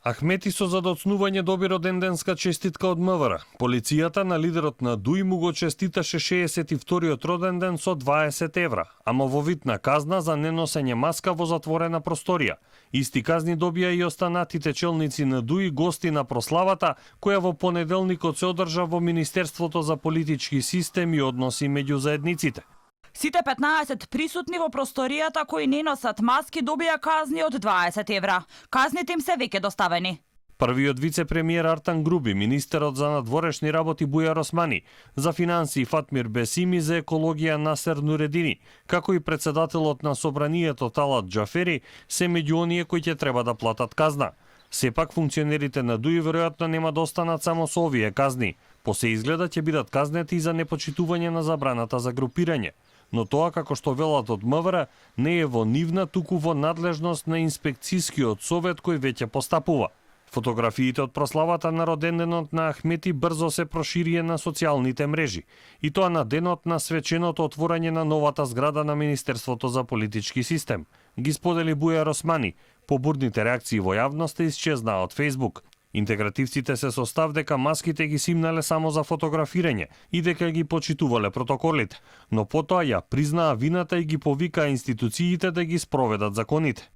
Ахмети со задоцнување доби роденденска честитка од МВР. Полицијата на лидерот на ДУИ му го честиташе 62-тиот роденден со 20 евра, ама во вид на казна за неносење маска во затворена просторија. Исти казни добија и останатите челници на ДУИ гости на прославата, која во понеделникот се одржа во Министерството за политички систем и односи меѓу заедниците. Сите 15 присутни во просторијата кои не носат маски добија казни од 20 евра. Казните им се веќе доставени. Првиот вице-премиер Артан Груби, министерот за надворешни работи Бујар Османи, за финансии Фатмир Бесими, за екологија Насер Нуредини, како и председателот на собранието Талат Џафери, се меѓу оние кои ќе треба да платат казна. Сепак функционерите на ДУИ веројатно нема да останат само со овие казни. По се изгледа ќе бидат казнети и за непочитување на забраната за групирање. Но тоа, како што велат од МВР, не е во нивна, туку во надлежност на инспекцијскиот совет кој веќе постапува. Фотографиите од прославата на роденденот на Ахмети брзо се проширија на социјалните мрежи, и тоа на денот на свеченото отворање на новата зграда на Министерството за политички систем. Ги сподели Бујар Османи, по бурните реакции во јавноста исчезнаа од Фејсбук. Интегративците се со став дека маските ги симнале само за фотографирање и дека ги почитувале протоколите, но потоа ја признаа вината и ги повикаа институциите да ги спроведат законите.